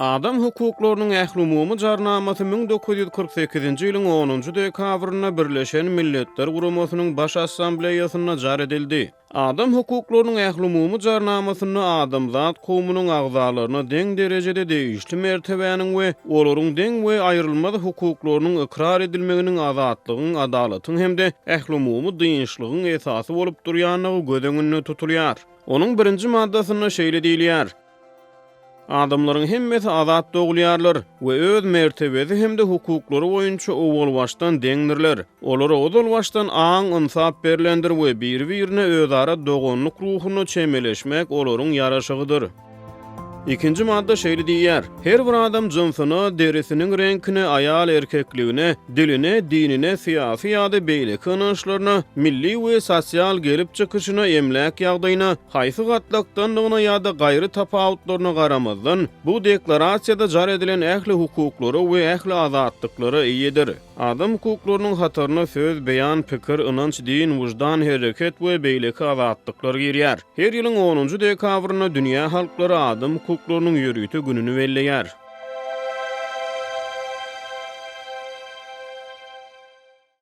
Adam hukuklarynyň ählumumy Jarnamasy 1948-nji ýylyň onunjy dekabrynda Birleşen Milletler Guramasynyň Baş Assambleýasynda jar edildi. Adam hukuklarynyň ählumumy Jarnamasynda adamzat kowmunyň agzalaryna deň derejede degişli mertebäniň we olaryň deň we aýrylmaz hukuklarynyň ykrar edilmeginiň azatlygyň, adalatyň hem-de ählumumy dynçlygyň esasy bolup durýandygy göz öňünde tutulýar. Onuň birinji maddasynda şeýle diýilýär. Adamlaryň hemmesi azat dogulýarlar we öz mertebesi hem-de hukuklary boýunça owalbaşdan deňdirler. Olara ozalbaşdan aň, ynsap berlendir we biri-birine özara doganlyk ruhunda çemeleşmek olaryň ýaraşygydyr. Ikinji madda şeýle diýýär, Her bir adam jynsyna, derisiniň reňkine, aýal-erkekligine, diline, dinine, syýasy ýa-da beýleki ynançlaryna, milli we sosial gelip çykyşyna, emläk ýagdaýyna, haýsy gatlakdandygyna ýa-da gaýry tapawutlaryna garamazdan, bu Deklarasiýada jar edilen ähli hukuklara we ähli azatlyklara eýedir. Adam hukuklarynyň hataryna söz, beýan, pikir, ynanç, din, wyždan, hereket we beýleki azatlyklar girýär. Her ýylyň onunjy dekabrynda dünýä halklary adam hukuklarynyň ýörite gününi belleýär.